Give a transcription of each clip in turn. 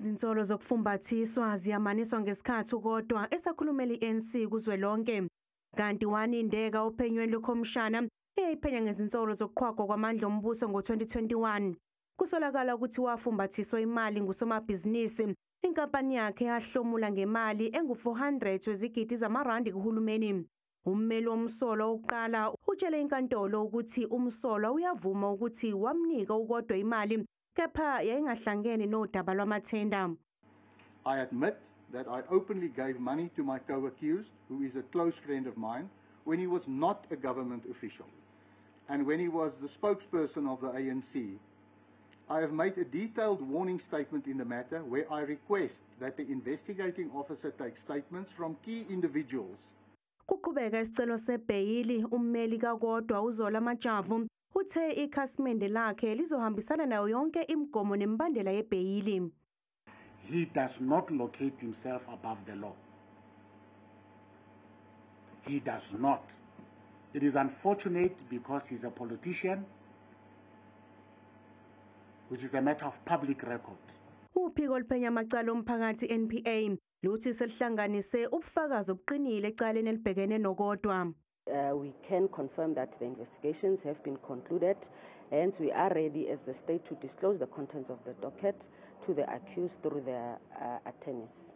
Izinsolo zokufumbathiswa ziyamaniswa ngesikhathi uKodwa esakhulumela i-ANC kuzwelonke. Kanti wanindeka ophenyweni lwekhomishana eyayiphenya ngezinsolo zokuqhwagwa kwamandla ombuso ngo-2021. Kusolakala ukuthi wafumbathiswa imali ngusomabhizinisi. Inkampani yakhe yahlomula ngemali engu-400 wezigidi zamarandi kuhulumeni. Ummeli womsolwa wokuqala utshele inkantolo ukuthi umsolwa uyavuma ukuthi wamnika uKodwa imali, kepha yayingahlangene nodaba lwamathenda. I admit that I openly gave money to my co-accused, who is a close friend of mine, when he was not a government official and when he was the spokesperson of the ANC. I have made a detailed warning statement in the matter where I request that the investigating officer take statements from key individuals. Kuqhubeka isicelo sebheyili, ummeli kaKodwa uZola Majavu uthe ikhasimende lakhe lizohambisana nayo yonke imigomo nemibandela yebheyili. He does not locate himself above the law. He does not. It is unfortunate because he's a politician, which is a matter of public record. Uphiko oluphenya amacala omphakathi NPA luthi selihlanganise ubufakazi obuqinile ecaleni elibhekene noKodwa. We can confirm that the investigations have been concluded, and we are ready as the state to disclose the contents of the docket to the accused through their attorneys.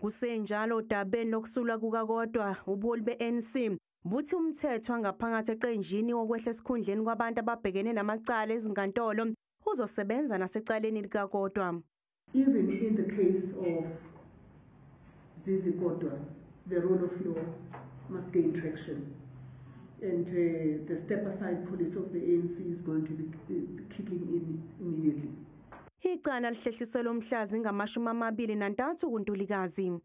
Kusenjalo odabeni lokusula kukaKodwa, ubuholi be-ANC buthi umthetho wangaphakathi eqenjini wokwehla esikhundleni kwabantu ababhekene namacala ezinkantolo uzosebenza nasecaleni likaKodwa. Even in the case of Zizi Kodwa, the rule of law must gain traction. And the step-aside policy of the ANC is going to be kicking in immediately. Icala lihlehliselwe umhla zingama-23 kuNtulikazi.